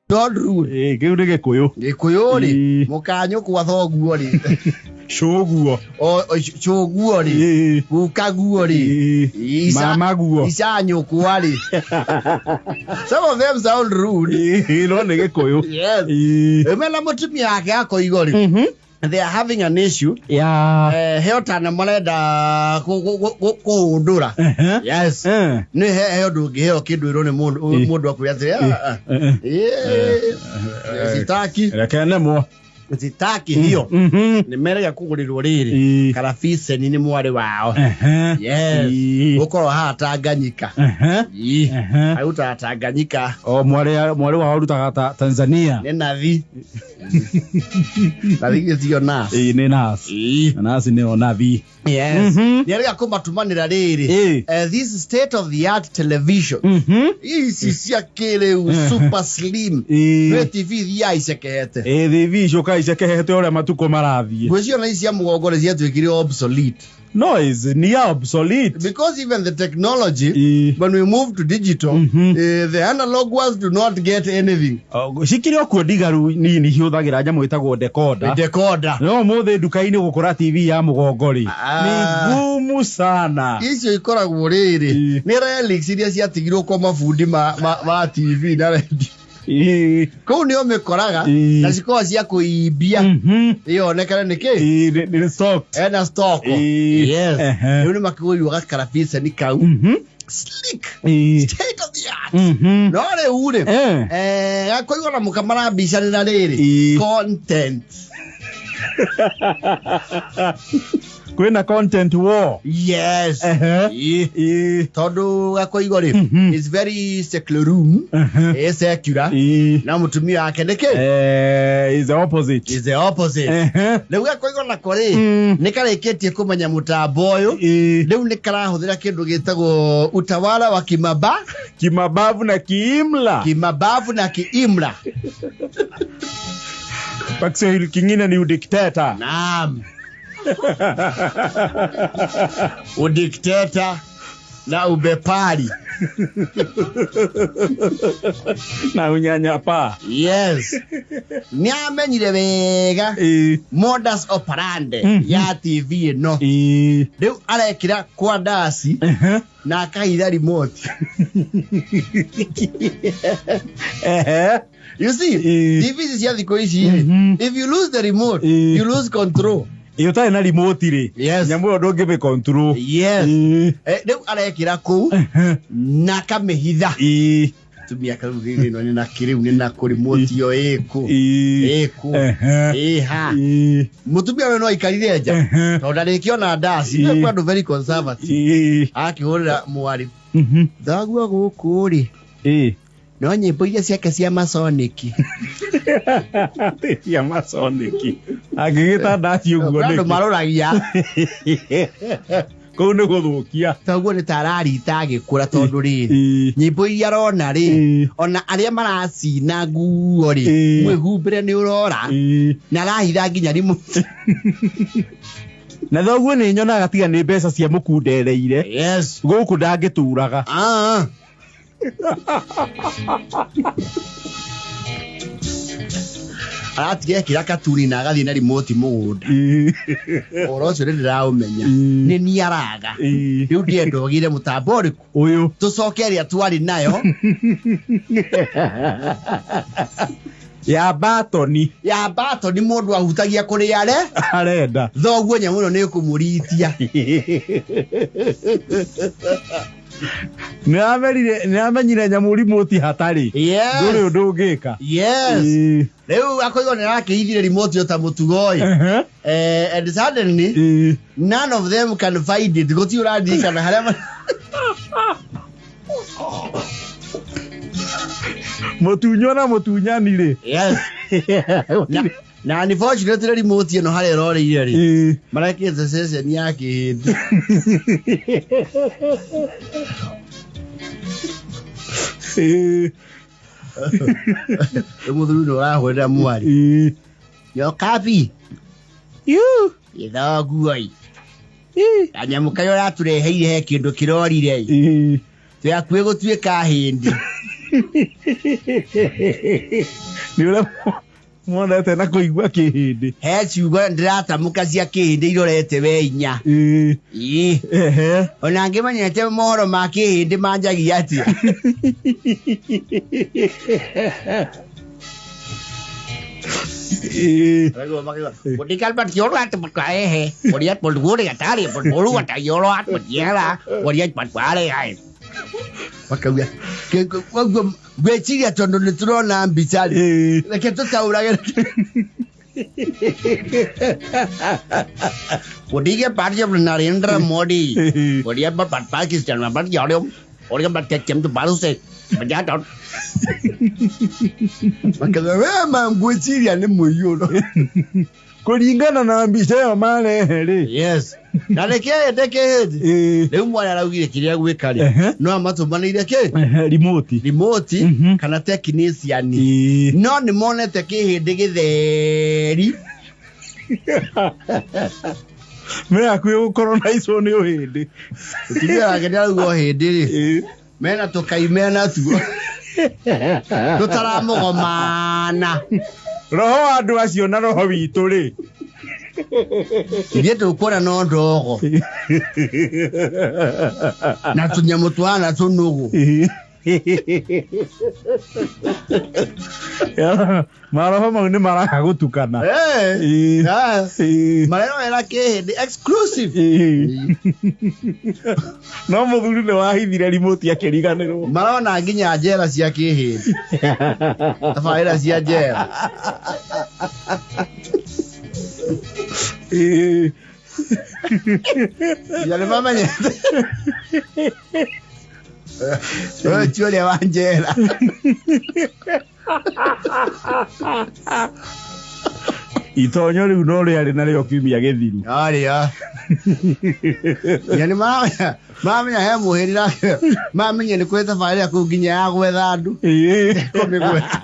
Don't rude. Ĩĩ, kĩu nĩ gĩkũyũ. Gĩkũyũ rĩ, Ĩĩ. mũkanyũkwa thoguo rĩ, Cũguo. Cũguo rĩ, Ĩĩ. gukaguo rĩ, Ĩĩ. Mamaguo. Icanyũkwa rĩ. Some of them sound rude. Ĩĩ, no nĩ gĩkũyũ. Yes. Ĩĩ. Mena mũtumia wake akoigo rĩ, they are having an issue. Ya. He otana marenda kũhũndũra. Ehe. Yes. Eh. Nĩ he ũndũ ũngĩheo kĩndũ ĩrwo nĩ mũndũ Ĩĩ. mũndũ akwĩra atĩrĩ, "Ah, ah, Eh, eh. eh, sitaki Reke nemwo. sitaki hiyo." Nĩ merega kũgũrĩrwo rĩrĩ Ĩĩ. karabiceni nĩ mwarĩ wao. Ehe. Yes. Ĩĩ. Gũkorwo haha Tanganyika. Ehe. Ĩĩ. Ehe. Arutaga Tanganyika. O mwarĩ wao arutaga Tanzania. Nĩ nathi. Nathi gĩtio nurse. Ĩĩ, nĩ nurse. Ĩĩ. Nurse nĩyo nathi. Yes. Mhm. Nĩ arega kũmatũmanĩra rĩrĩ. Ĩĩ. This state of the art television. Ici cia kĩrĩu super slim. Ĩĩ. Nĩ TV ithiaga icekehete. Ĩĩ, TV icoka icekehete ũrĩa matukũ marathiĩ. Ngwĩciria ona ici cia mũgongo nĩ ciatuĩkire obsolete. No, is near obsolete. Because even the technology, Ĩĩ. when we move to digital, the analog ones do not get anything. O, cikĩrĩ o kuo ndigaru nini ihũthagĩra nyamũ ĩtagwo decoder. Decoder. No ũmũthĩ nduka-inĩ gũkũra TV ya mũgongo rĩ, Ah. nĩ ngumu sana. Icio ikoragwo rĩrĩ Ĩĩ. nĩ relics iria ciatigirwo kwa mabundi ma TV na radio. Ĩĩ. Kũu nĩo mĩkoraga Ĩĩ. na cikoragwo cia kũimbia ĩyonekane nĩ kĩ Ĩĩ, nĩ stock. Ena stock. Ĩĩ. Yes. Ehe. Rĩu nĩ makĩgũrirwo gakarabiceni kau slick, state of the art. No rĩu rĩ, Eh. gakoigwo na mũka marambicanĩra rĩrĩ Ĩĩ. content. Kwĩna content war. Yes. Ehe. Ĩĩ. Ĩĩ. Tondũ gakoigo rĩ is very secularum, ĩ secular, Ĩĩ. na mũtumia wake nĩ kĩ Eh, is the opposite. is the opposite. Ehe. Rĩu gakoigo nako rĩ, nĩ karĩkĩtie kũmenya mũtambo ũyũ. Ĩĩ. Rĩu nĩ karahũthĩra kĩndũ gĩtagwo utawala wa kimaba Kimabavu na kiimla. Kimabavu na kiimla. Kwa Kiswahili kingine ni udikteta. Naam, udikteta na ubepari. Na unyanyapaa. Yes, nĩ amenyire wega Ĩĩ. modus operandi ya TV ĩno. Ĩĩ. Rĩu arekĩra kwa ndaci Ehe. na akahitha remote. Ehe. You see, Ĩĩ. TV ici cia thikũ ici rĩ, if you lose the remote, Ĩĩ. you lose control. Ĩ ũtarĩ na remote rĩ. Yes. Nyamũ ĩyo ndũngĩmĩ control. Yes. Ĩĩ. Rĩu arekĩra kũu na akamĩhitha. Ĩĩ. Tumia kau rĩrĩ ĩno nĩ na kĩrĩu nĩ na kũ remote ĩyo ĩkũ Ĩĩ. ĩkũ Ehe. ĩha. Ĩĩ. Mũtumia ũyũ no aikarire nja Ehe. tondũ ndarĩkĩona ndaci. Ĩĩ. Nĩ andũ very conservative. Ĩĩ. Akĩhũrĩra mwarĩ thoguo gũkũ rĩ, Ĩĩ. no nyĩmbo iria ciake cia masoniki. Cia masoniki. Angĩgĩta ndaci ũguo Andũ nĩkĩ? maroragia. Kũu nĩ gũthũkia. Thoguo nĩ ta ararita agĩkũra tondũ rĩrĩ, Ĩĩ. nyĩmbo iria arona rĩ, Ĩĩ. ona arĩa maracina nguo rĩ, Ĩĩ. mwĩhumbĩre nĩ ũrora Ĩĩ. na arahitha nginya remote. Na thoguo nĩ nyonaga tiga nĩ mbeca cia mũkundereire. Yes. Gũkũ ndangĩturaga. Ah. Aratiga ekĩra katuni na agathiĩ na remote mũgũnda. Ĩĩ. Ũhoro ũcio nĩ ndĩraũmenya. Ĩĩ. Nĩ niĩ araga. Ĩĩ. Rĩu ndĩrenda ũgĩre mũtambo ũrĩkũ? Ũyũ. Tũcoke ĩrĩa twarĩ nayo. Ya batoni. Ya batoni mũndũ ahutagia kũrĩa are arenda. Thoguo nyamũ ĩno nĩ ĩkũmũritia. Nĩamenyire nyamũ remote hatarĩ. Yes. Ndũrĩ ũndũ ũngĩka. Yes. Ĩĩ. Rĩu akoigo nĩ arakĩhithire remote ĩyo ta mũtugo ĩ. Ehe. And suddenly Ĩĩ. none of them can find it. Gũtirĩ ũraririkana harĩa Mũtunywo na mũtunyani rĩ. Yes. Na unfortunately remote ĩno harĩa ĩroreire rĩ, Ĩĩ. marekĩte ceceni ya kĩhĩndĩ. Ĩĩ. Rĩu mũthuri nĩ ũrahũrĩra mwarĩ. Ĩĩ. Nyokabi. Yu. Gĩthoguo-ĩ. Ĩĩ. Kanyamũ karĩa ũratũreheire he kĩndũ kĩrorire-ĩ. Ĩĩ. Twĩ hakuhĩ gũtuĩka hĩndĩ. Nĩ ũrĩa mwonete na kũigua kĩhĩndĩ. He ciugo ndĩratamũka cia kĩhĩndĩ irorete we inya. Ĩĩ. Ĩĩ. Ehe. Ona ngĩmenyete mohoro ma kĩhĩndĩ manjagia atĩa. Ĩĩ. Makauga koguo ngwĩciria tondũ nĩ tũrona mbica rĩ, Ĩĩ. reke tũtaũrage. Odige party of Narendra Modi. Ĩĩ. Odia Pakistan Makauga we ma ngwĩciria nĩ mũiyũro. Kũringana na mbica ĩyo marehe rĩ. Yes. Na nĩkĩo ĩndĩ kĩhĩndĩ. Ĩĩ. Rĩu mwana araugire kĩrĩa gwĩka rĩ, Ehe. no amatũmanĩire kĩ? Ehe, remote. Remote Mhm. kana technician. Ĩĩ. No nĩ monete kĩhĩndĩ gĩtheri. Me hakuhĩ gũkorwo na icwo nĩ ũhĩndĩ. Mũtumia wake nĩ arauga ũhĩndĩ rĩ, Ĩĩ. mena tũkai mena tuo tũtaramũgomana. Roho wa andũ acio na roho witũ rĩ. Ithuĩ tũkuona no ndogo na tũnyamũ twana tũnũgũ. Maroho mau nĩ maraga gũtukana. Eh, Ĩĩ. ah, Ĩĩ. marerorera kĩhĩndĩ exclusive. Ĩĩ. No mũthuri nĩ wahithire remote akĩriganĩrwo. Marona nginya njera cia kĩhĩndĩ, tabarĩra cia njera. Ĩĩ. Nginya nĩ mamenyete ũyũ ti ũrĩa wa njera. Itonyo rĩu no rĩarĩ narĩo kiumia gĩthiru. Arĩa nginya nĩ maramenya maramenya he mũhĩndĩ nake maramenya nĩ kũrĩ tabarĩra kũu nginya ya gwetha andũ Ĩĩ. kũmĩgweta.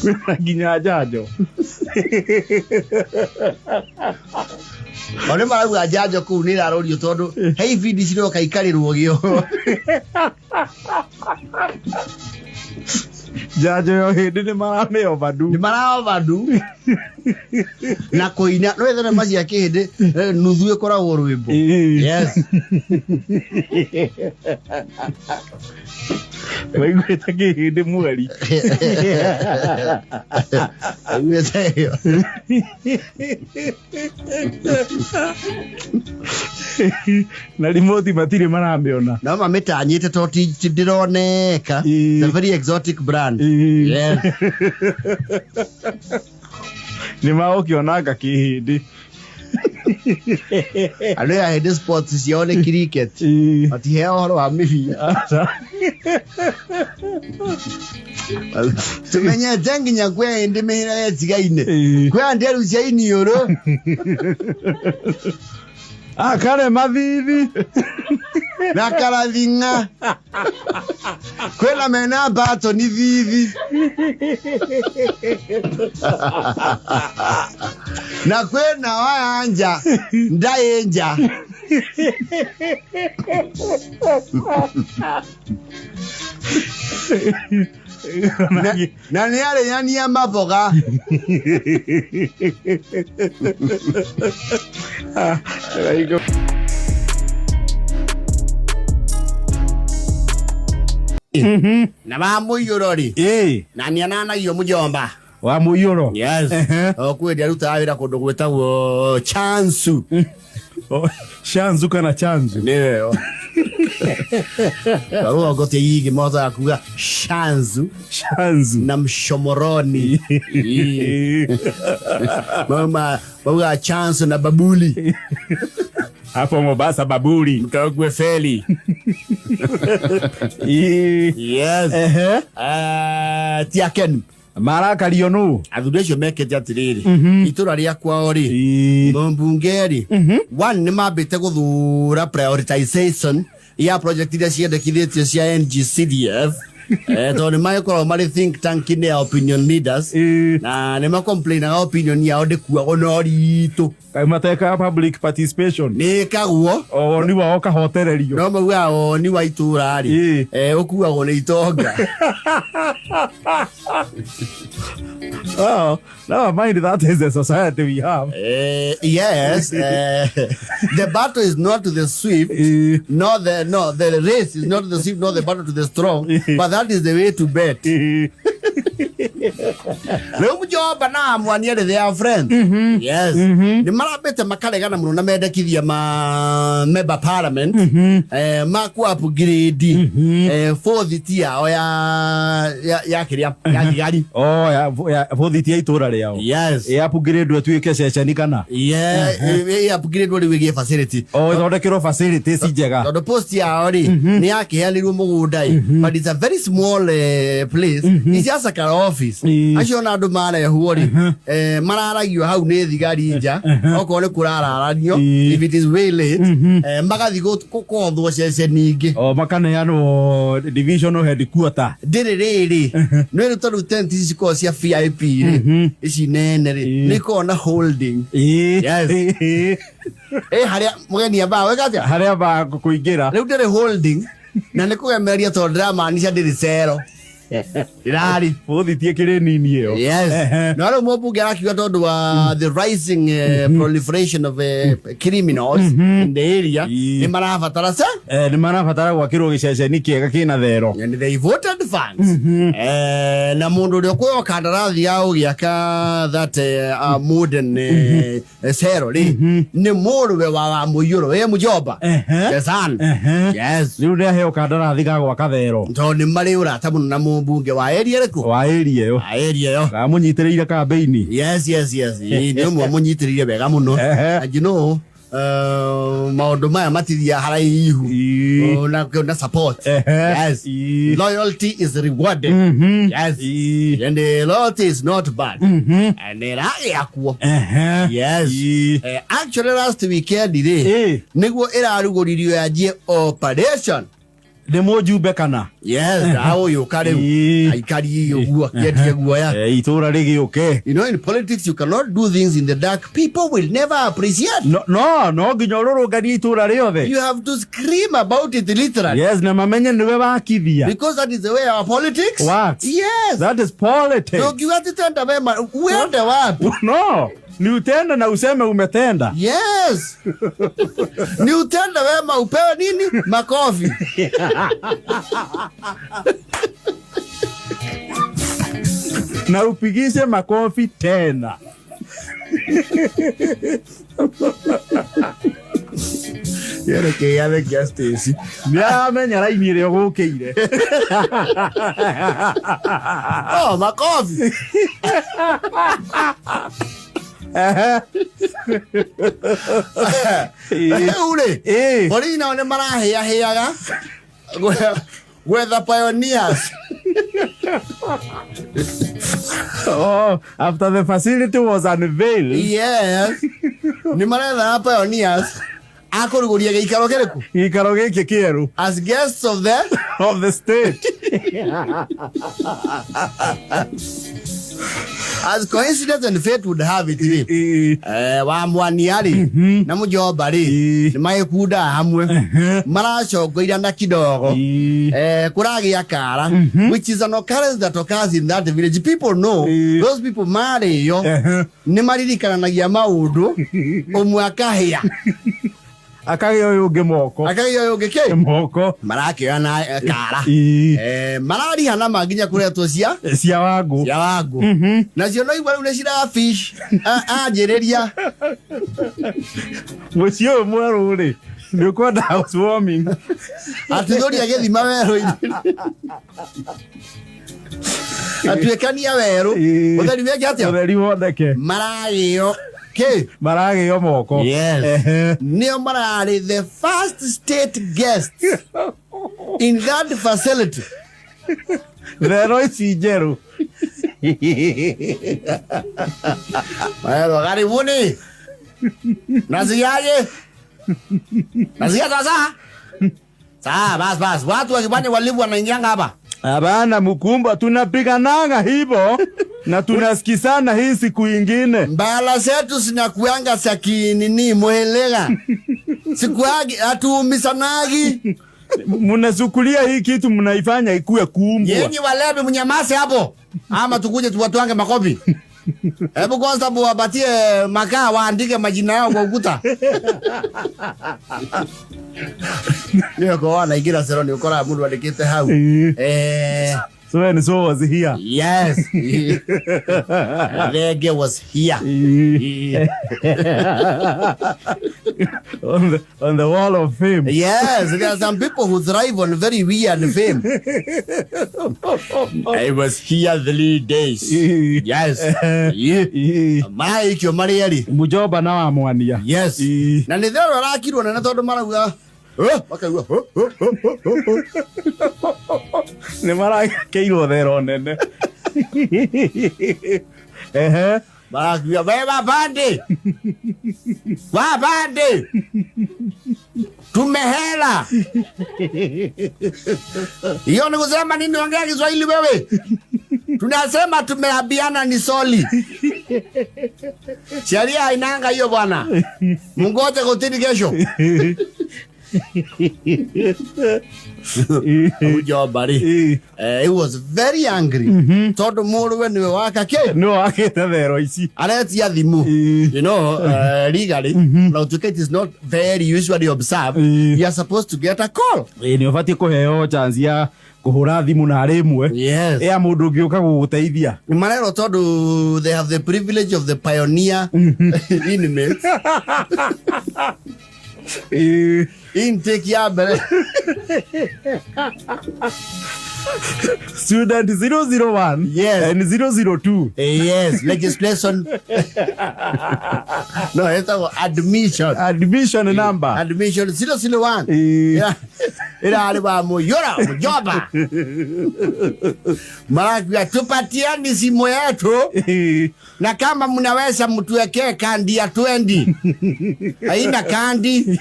Kwĩna nginya njanjo. O nĩ marauga njanjo kũu nĩ ĩrarorio tondũ he ibindi ciroka ikarĩrwo gĩo. Njanjo ya ũhĩndĩ nĩ maramĩ overdue. Nĩ mara overdue na kũina no thenema cia kĩhĩndĩ, nuthu ĩkoragwo rwĩmbo. Ĩĩ. Yes. Waiguĩte kĩhĩndĩ mweri. Aiguĩte ĩyo. Na remote matirĩ maramĩona. No mamĩtanyĩte to ti ndĩroneka. Ĩĩ. It's a very exotic brand. Ĩĩ. Yes. Nĩ magũkĩonanga kĩhĩndĩ. Andũ aya hĩndĩ sports ciao nĩ cricket. Ĩĩ. Matiheo ũhoro wa mĩbira. Aca. Tumenyete nginya kwĩ hĩndĩ mĩhĩrĩga ĩtigaine. Ĩĩ. Kwĩ nderu cia iniũrũ. Akare mathithi. Na karathing'a. Kwĩna mena mbatoni thithi. Na kwĩna waya ndaĩ nja. Na nĩ arĩania maboga. Ah, Na wa mũiyũro rĩ, Ĩĩ. na nĩ ananagio mũjomba. Wa mũiyũro. Yes. Ehe. O kwĩ ndĩ arutaga wĩra kũndũ gwĩtagwo Chansu. Oh, Shanzu kana chanzu. Nĩyo. Rũgongo ti igĩ mahotaga kuga Shanzu Shanzu. na Mshomoroni. Ĩĩ. Mauma mauga Chansu na Babuli. Hapo Mombasa Babuli. Mtogwe feli. Ĩĩ. Yes. Ehe. Ti akenu. Marakario nũ? Athuri acio mekĩte atĩrĩrĩ, itũra rĩa kwao rĩ, Ĩĩ. mũmbunge rĩ, one nĩ mambĩte gũthura prioritization ya project iria ciendekithĩtio cia NGCDF. Tondũ nĩ magĩkoragwo marĩ think tank -inĩ ya opinion leaders, na nĩ macomplainaga opinion yao ndĩkuagwo na ũritũ. Kaĩ matekaga public participation? Nĩ ĩkagwo. O woni wao ũkahotererio. No maugaga woni wa itũra rĩ, ũkuagwo nĩ itonga. Oh, no, mind that is the society we have. Yes, the battle is not to the swift, nor the no, the race is not to the swift, nor the battle to the strong, but that is the way to bet. Rĩu mũjomba na Mwania rĩ, they are friends. Yes. Nĩ marambĩte makaregana mũno na mendekithia ma member parliament ma ku upgrade fourth yao ya kĩrĩa ya thigari. Oh, ya bothiti ya itũra rĩao. Yes. Ĩ upgrade ĩtuĩke ceceni kana? Yeah, upgrade rĩu ĩgĩe facility. Oh, ĩthondekerwo facilities njega. Tondũ post yao rĩ, nĩ yakĩheanĩirwo mũgũnda ĩ, but it's a very small place. It's just like an office. Acio ona andũ marehwo rĩ, mararagio hau nĩ thigari nja, okorwo nĩ kũrararanio, if it is way late, magathiĩ kũothwo ceceni ingĩ. O makaneanwo divisional headquarter. Ndĩrĩ rĩrĩ, nĩ rĩu tondũ tent ici cikoragwo cia VIP rĩ, ici nene rĩ, nĩ ikoragwo na holding. Yes. Harĩa mũgeni ambaga weka atĩa? Harĩa ambaga kũingĩra. Rĩu ndĩrĩ holding, na nĩ kũgemeria tondũ ndĩramaanisha ndĩrĩ cero. Ndĩrarĩ. Bothiti ĩkĩrĩ nini ĩyo. Yes. No rĩu mũmbunge arakiuga tondũ wa the rising proliferation of criminals in the area, nĩ marabatara se? Nĩ marabatara gwakĩrwo gĩceceni kĩega kĩna thero. And they voted funds. Na mũndũ ũrĩa ũkuoya kandarathi ya gũgĩaka that modern cero rĩ, nĩ mũrũwe wa Wamũiyũrũ, ĩ mũjomba. The son. Yes. Rĩu nĩ aheo kandarathi ga gwaka thero. Tondũ nĩ marĩ ũrata mũno na mũmbunge wa area ĩrĩkũ? Wa area ĩyo. Wa area ĩyo. Amũnyitĩrĩire kambĩini. Yes. Nĩ ũmwe amũnyitĩrĩire wega mũno. And you know, maũndũ maya matithiaga haraihu. Na support. Yes. Loyalty is rewarded. Yes. And the loyalty is not bad. And ĩragĩa kuo. Yes. Actually last weekend rĩ, nĩguo ĩrarugũririo yanjie operation. Nĩ mũjumbe kana? Yes, ũyũ rĩu. Aikari ũguo akĩendia guoya. Itũra rĩgĩũke. You know, in politics you cannot do things in the dark. People will never appreciate. No, no nginya ũrũrũnganie itũra rĩothe. You have to scream about it literally. Yes, na mamenye nĩwe wakithia. Because that is the way our politics works. Yes. That is politics. Ũngiuga atĩ tenda wema, uende wapi? No. Ni utende na useme umetenda. Yes. Ni utende wema upewe nini? Makofi. Na upigishe makofi tena. Yere yale kia Stacy. Nĩaramenya raini ĩrĩa ũgũkĩire. Oh, makofi. Rĩu rĩ, borithi nao nĩ marahĩahĩaga gwetha pioneers. Oh, after the facility was unveiled. Yes. Nĩ maretha pioneers akũrugũria gĩikaro kĩrĩkũ? Gĩikaro gĩkĩ kĩerũ. As guests of the of the state. As coincidence and fate would have it, wa Mwania rĩ, na mũjomba rĩ, nĩ magĩkundaga hamwe, maracongoira na kidogo, kũragĩa kara, which is an occurrence that occurs in that village. People know, those people marĩo, nĩ maririkananagia maũndũ, ũmwe akahĩa. Akagĩa ũyũ ũngĩ moko. Akagĩa ũyũ ũngĩ kĩ? Moko. Marakĩoya na kara. Mararihana ma nginya kũretwo cia? Cia Wangũ. Cia Wangũ. Nacio no igua rĩu nĩ cirafish. Anjĩrĩria. Mũciĩ ũyũ mwerũ rĩ, nĩ ũkwenda housewarming. Atuthũria gĩthima werũ-inĩ. Atuĩkania werũ. Ũtheri weke atĩa? Ũtheri woneke. Maragĩo. Ke? Maragĩo moko. Yes. Nĩo mararĩ the first state guest in that facility. Thero ici njerũ. Maero, karibuni. Nasikiaje? Nasikia sasa? Sawa, bas bas. Watu wakifanya walivu wanaingianga hapa. Abana mkumba tunapigananga hivo na tunasikizana hii siku ingine. Mbala zetu zinakuanga za kinini muhelega. Sikuagi hatuumisanagi. Mnasukulia hii kitu mnaifanya ikuwe kumbwa. Yenyi walevi mnyamase hapo. Ama tukuje tuwatwange makofi. Hebu kwanza muwapatie makaa waandike majina yao kwa ukuta. Niyo kwa wana ingira zero ni ukora mundu andikite hau. So and so was here. Yes. Reggae was here. On the wall of fame. Yes, there are some people who thrive on very weird fame. I was here 3 days. Yes. Yeah. Mike Marieli. Mujoba na wa mwania. Yes. Na ni thero arakirwo na tondu marauga. Makauga. Nĩ marakeirwo thero nene. Ehe. Marakiuga we wabande. Wabande. Tumehela. Hiyo ni kusema nini? Ongea Kiswahili wewe. Tunasema tumeambiana ni soli. Sheria hainanga hiyo bwana. Mungoje kotini kesho. Ujobari. He was very angry. Tondu muruwe niwe waka ke. No akete thero ici. Aretia thimu. You know, legally, now it is not very usually observed. You are supposed to get a call. Ni ubatie kuheo chance ya kuhura thimu na rimwe. Yes. Ya mundu ungiuka guguteithia. Marero tondu they have the privilege of the pioneer inmates. Intake ya mbere. Student 001. Yes. And 002. Yes, legislation. No, it's our admission. Admission number. Admission 001. Yeah. Ila aliwa muyora mujoba. Marakia tupatiani simu yetu. Na kama mnaweza mtuwekee kandi ya 20. Haina kandi.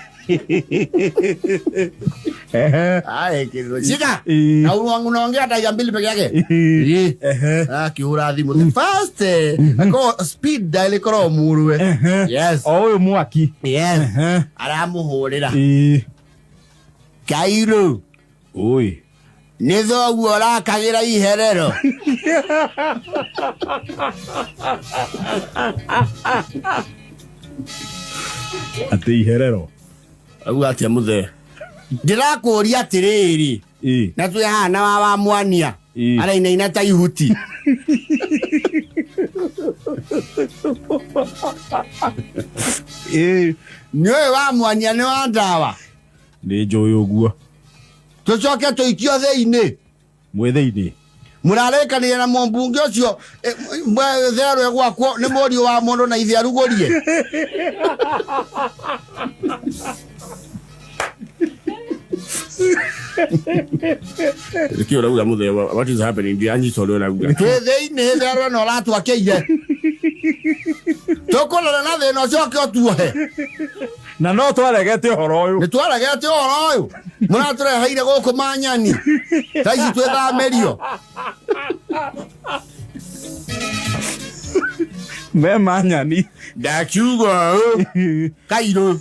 Ai kizo. Shika. Na unaongea dakika 2 peke yake. Akihura thimu the first ako speed dial ikoro muruwe. Yes. O uyu mwaki. Yes. Aramuhurira. Kairu. Oi. Nĩ thoguo ũrakagĩra iherero. Atĩ iherero. Auga atĩa mũthee? Ndĩrakũũria atĩrĩrĩ. Na twĩ haha na wa mwania. Arainaina ta ihuti. Nĩũĩ wa mwania nĩ wa ndawa? Nĩ njũĩ ũguo. Tũcoke tũikio thĩinĩ. Mwĩ thĩinĩ. Mũrarĩkanĩire na mũmbunge ũcio therũ ĩgwakwo nĩ mũriũ wa mũndũ na ithe arugũrie. Nĩkĩo ũrauga mũthee, what is happening? Ndianyita ũrĩa ũrauga. Twĩ thĩinĩ therũ ĩno ũratwakĩire. Tũkũrora na thĩna ũcoke ũtuohe. Na no twaregete ũhoro ũyũ. Nĩ twaregete ũhoro ũyũ. Mũratũreheire gũkũ manyani. Thaa ici twĩthamĩrio. Me manyani. Ndakiuga ũũ. Kairũ.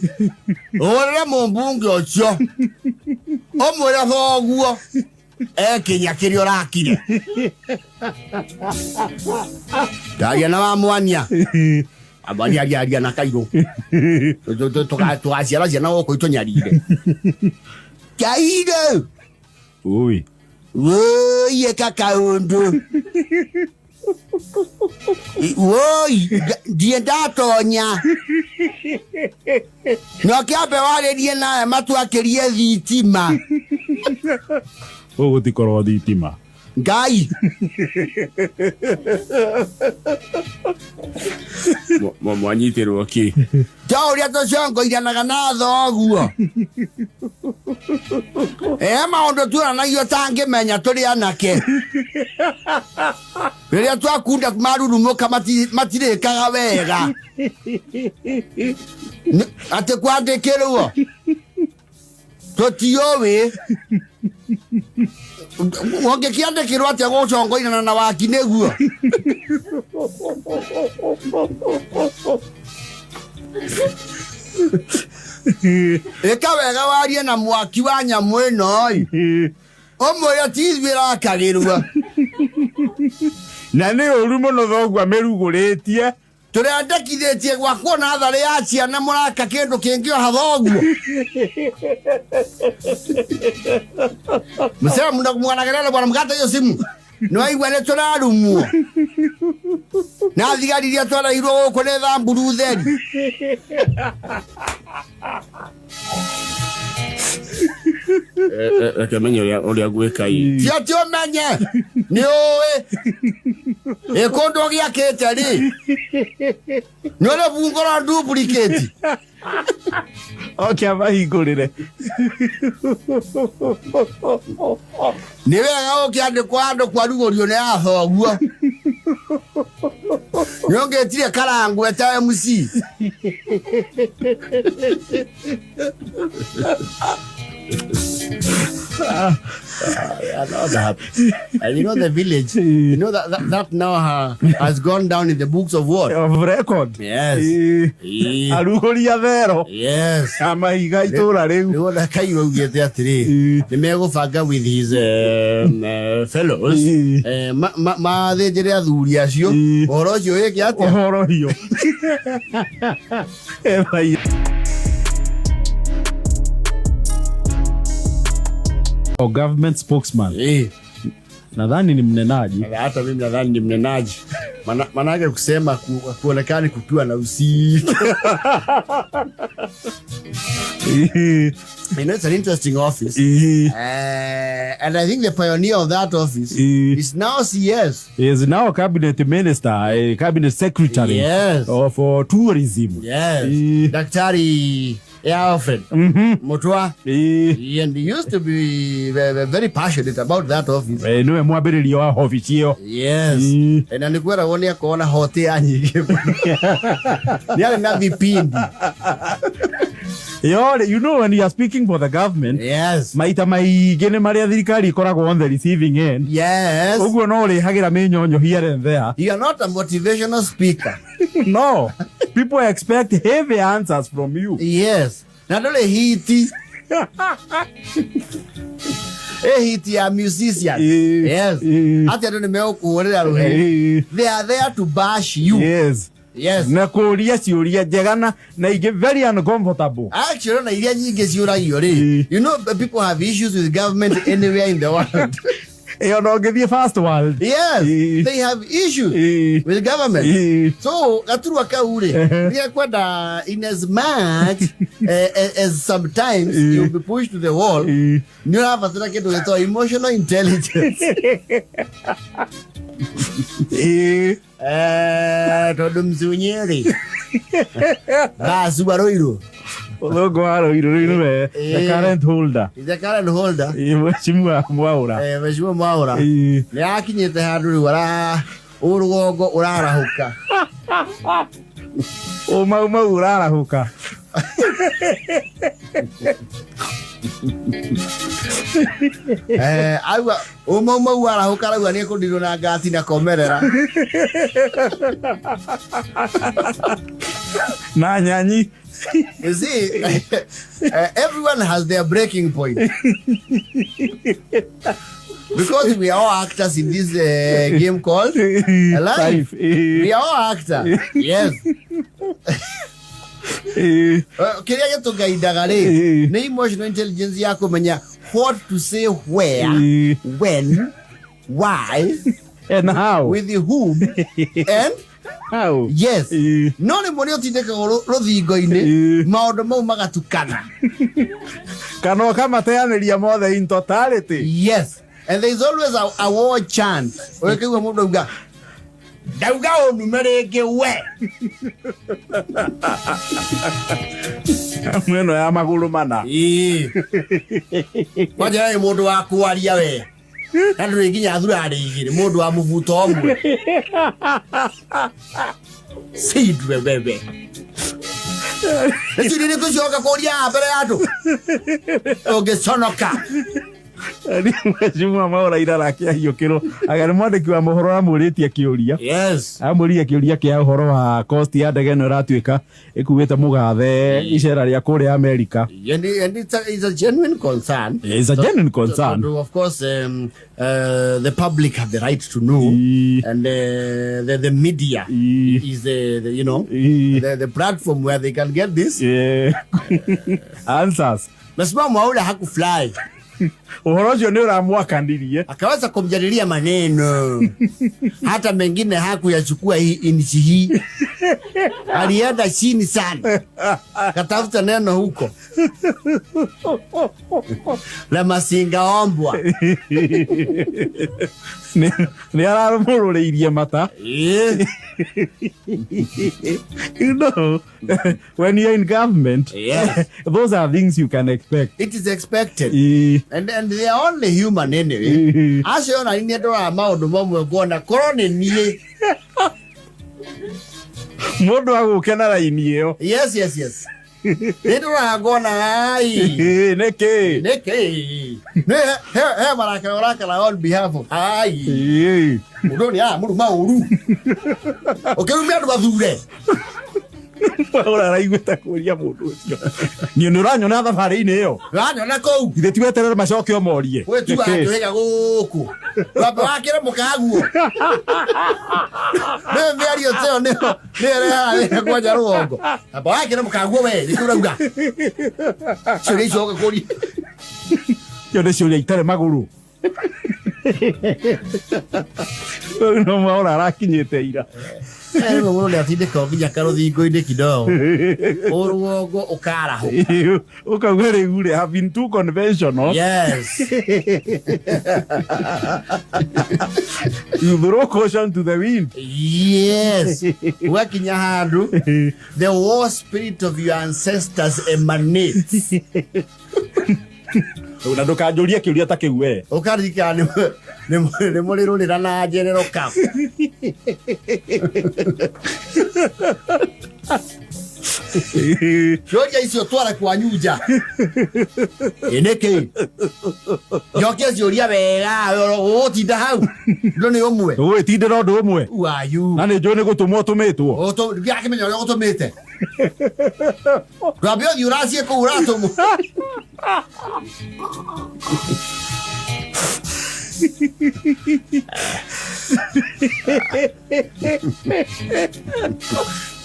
Ũrĩre mũmbunge ũcio. Ũmwĩre thoguo. Ekinya kĩrĩa ũrakire. Ndaria na wa mwania. Abaria aria aria na Kairũ. Tũgaciara ciana gũkũ itũnyarire. Kairũ. Oi. Woi ĩka kaũndũ. Woi, ndiĩ ndatonya. No kĩambe warĩrie nawe matwakĩrie thitima. Gũgũtikorwo thitima. Ngai. Mwanyitĩrwo kĩ? Ta ũrĩa tũcongoiranaga na thoguo. Maũndũ tuonanagio tangĩmenya tũrĩ anake. Rĩrĩa twakunda marurumũka matirĩkaga wega. Atĩ kwandĩkĩrwo. Tũtiũĩ. Ũngĩkĩandĩkĩrwo atĩa gũcongoinana na waki nĩguo? Ĩka wega warie na mwaki wa nyamũ ĩno ĩ. Ũmwĩre ti ithuĩ ĩrakagĩrwo. Na nĩ ũru mũno thoguo amĩrugũrĩtie. Tũrendekithĩtie gwakwo natharĩ ya ciana mũraka kĩndũ kĩngĩ o hathoguo. Msema mwana bwana mkate hiyo simu. Nĩwaigua nĩ tũrarumwo. Na thigari iria twarehirwo gũkũ nĩ thamburu theri. Reke menye ũrĩa ngwĩka ĩ. Ti atĩ ũmenye nĩ ũĩ ĩ kũndũ gĩakĩte rĩ nĩ ũrĩ bungũra duplicate. Oke amahingũrĩre. Nĩ wega ũkĩandĩkwo handũ kwarugũrio nĩ athoguo. Nĩ ũngĩtire karangũ eta MC. I know that. And you know the village, you know that now has gone down in the books of what? Of record. Yes. Ĩ. Arugũria thero. Yes. Amahiga itũra rĩu. Nĩ wona Kairũ augĩte atĩrĩ nĩ megũbanga with his fellows mathĩnjĩre athuri acio ũhoro ũcio wĩke atĩa? Ũhoro hiyo. Eba. O government spokesman. Nadhani ni mnenaji. Hata mimi nadhani ni mnenaji. Manake kusema kuonekani kukiwa na usiku. You know, it's an interesting office. And I think the pioneer of that office is now CS. He is now cabinet minister, cabinet secretary. Yes. For tourism. Yes. Daktari Alfred Mutua. And he used to be very passionate about that office. Niwe mwambĩrĩria wa ofici ĩyo. Yes. Na nĩkwĩragwo nĩ akorwo na hote nyingĩ. Nĩ arĩ na vipindi. Yore, you know when you are speaking for the government, yes, maita maingĩ nĩ marĩa thirikari ĩkoragwo on the receiving end. Yes. Ũguo no ũrĩhagĩra mĩnyonyo here and there. You are not a motivational speaker. No. People expect heavy answers from you. Yes. Na ndũrĩ hiti. Ĩ hiti ya musician. Yes. Atĩ andũ nĩ megũkũhũrĩra rũhĩ. They are there to bash you. Yes. Yes. Na kũria ciũria njega na ingĩ very uncomfortable. Actually, na iria nyingĩ ciũragio rĩ. You know people have issues with government anywhere in the world. Ĩyo no ngĩthiĩ first world. Yes, they have issues with government. So gaturwa kau rĩ, nĩgekwenda in as much as sometimes you'll be pushed to the wall, nĩ ũrabatara kĩndũ gĩtagwo emotional intelligence. Tondũ mciunyĩrĩ basu wa Ruiru. Ũthũngũ wa Ruiru rĩu nĩwe the current holder. The current holder. Mheshimiwa Mwaura. Mheshimiwa Mwaura. Nĩ akinyĩte handũ rĩu ũrũgongo ũrarahũka. Ũmaumau ũrarahũka. Auga ũmaumau arahũka arauga nĩ ekũndirwo na ngati na komerera. Na nyanyi. You see, everyone has their breaking point. Because we are all actors in this game called Life. We are all actors. Yes. Kĩrĩa gĩtũgaindaga rĩ, nĩ emotional intelligence ya kũmenya what to say where, when, why, and how, with whom, and how. Yes. No rĩmwe nĩ ũtindĩkagwo rũthingo-inĩ, maũndũ mau magatukana. Kana ũkamateanĩria mothe in totality. Yes. And there is always a war chant. Ũgĩkĩigua mũndũ auga, ndauga ũnume rĩngĩ we. Mweno ya magũrũ mana. Kwanja nĩ mũndũ wa kwaria we. Na ndũrĩ nginya thurarĩ igĩrĩ, mũndũ wa mũbuto ũmwe. Sindwe wewe. Nĩ ciũria irĩkũ cioka kũria haha mbere ya andũ? Ũngĩconoka. Mheshimiwa Mwaura ira arakĩahiũkĩrwo aga nĩ mwandĩki wa mohoro amũrĩtie kĩũria. Yes. Amũririe kĩũria kĩa ũhoro wa cost ya ndege ĩno ĩratuĩka ĩkuĩte mũgathe icera rĩa kũrĩa Amerika. And it's a genuine concern. It's a genuine concern. So, of course, the public have the right to know, and the media is the you know the platform where they can get this. Yeah. Answers. Mheshimiwa Mwaura hakufly. Ũhoro ũcio nĩ ũramwakanirie. Akaweza kumjadilia maneno hata mengine hakuyachukua hii nchi hii, alienda chini sana katafuta neno huko la masinga ombwa. Nĩ aramũrũrĩirie mata. You know, when you're in government, Yes. those are things you can expect. It is expected. And they are only human anyway. Acio ona ni ndoraga maundu mamwe ngona korwo ni niĩ. Mũndũ agũke na raini ĩyo. Yes, yes, yes. Nĩ ndoraga ngona ai. Nĩkĩ? Nĩkĩ? Nĩ he marakara ũrakara on behalf of ai. Mũndũ nĩ aramũruma ũru. Ũkĩrumia andũ mathure. Mwaura araiguĩte kũria mũndũ ũcio. Niĩ nĩ ũranyona thabarĩ-inĩ ĩyo. Ũranyona kũu. Githĩ ti weterere macoke ũmorie. Gwĩtua atũhĩga gũkũ. Wambe wakĩre mũkaguo. Nĩ mĩario ta ĩyo nĩyo ĩrehaga thĩna kwanja rũgongo. Wambe wakĩre mũkaguo we, nĩkĩo ũrauga. Ciũria icio ũgĩkũria. Ĩyo nĩ ciũria itarĩ magũrũ. No Mwaura arakinyĩte ira. Rĩmwe mũndũ nĩatindĩkagwo nginya karũthingo-inĩ kidogo. Ũrũgongo ũkarahũka. Ũkauga rĩu rĩ, have been too conventional. Yes. You throw caution to the wind. Yes. Ũgakinya handũ, the war spirit of your ancestors emanates. Na ndũkanjũrie kĩũria ta kĩu we. Ũkaririkana nĩ mũrĩrũrĩra na njerero kau. Ciũria icio twara kwanyu nja. Ĩ nĩkĩ? Njokia ciũria wega, ũgũtinda hau. Ndũ nĩ ũmwe. Ũgũgĩtindĩra ũndũ ũmwe. Who are you? Na nĩ njũĩ nĩ gũtũmwo ũtũmĩtwo. Ndirakĩmenya ũrĩa ũgũtũmĩte. Ndwambe ũthiĩ ũracie kũu ũratũmwo.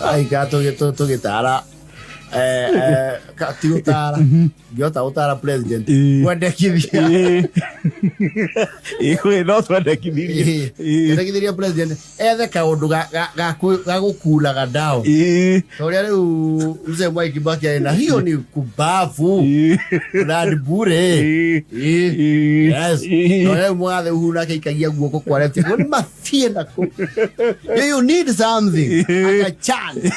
Ai, tũgĩtara ti gũtara ngĩhota gũtara president mwendekithia. No twendekithirie. Endekithirie president ethe kaũndũ ga gũkulaga down. Ta ũrĩa rĩu mzee Mwai Kibaki arĩ na hiyo ni kubavu na ni bure. Yes. No rĩu mũgathe Uhuru nake aikagia guoko kwa left. Nĩ mathiĩ nakũ. You need something. Like a chance.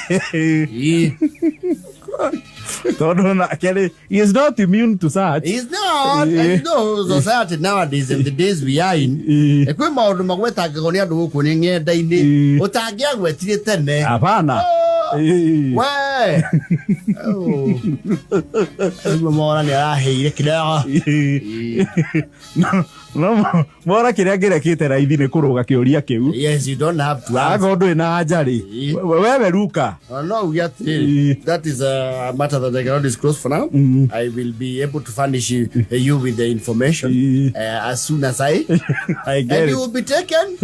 Tondũ nake rĩ, he is not immune to such. He's not. And you know, society nowadays and the days we are in, kwĩ maũndũ magwetangagwo nĩ andũ gũkũ nĩ ng'enda-inĩ ũtangĩagwetire tene. Hapana. We. Rĩu Mwaura nĩ araheire kidogo. No Mwaura kĩrĩa angĩrekĩte raithi nĩ kũrũga kĩũria kĩu. Yes, you don't have to ask. Akorwo ndũrĩ na anja rĩ, wewe ruka. No, we are that is a matter that I cannot disclose for now. I will be able to furnish you with the information as soon as I get and it. You will be taken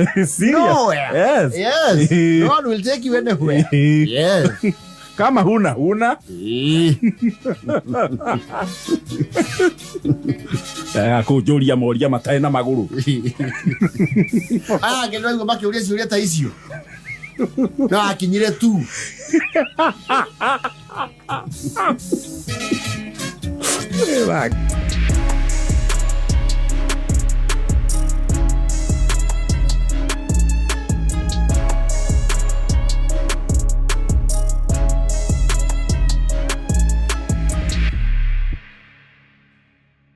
nowhere. Yes. Yes. No one will take you anywhere. Yes. Kama huna huna. Kũnjũria moria matarĩ na magũrũ. Aya angĩ nĩwaigua makĩũria ciũria ta icio. No akinyire tu. Back.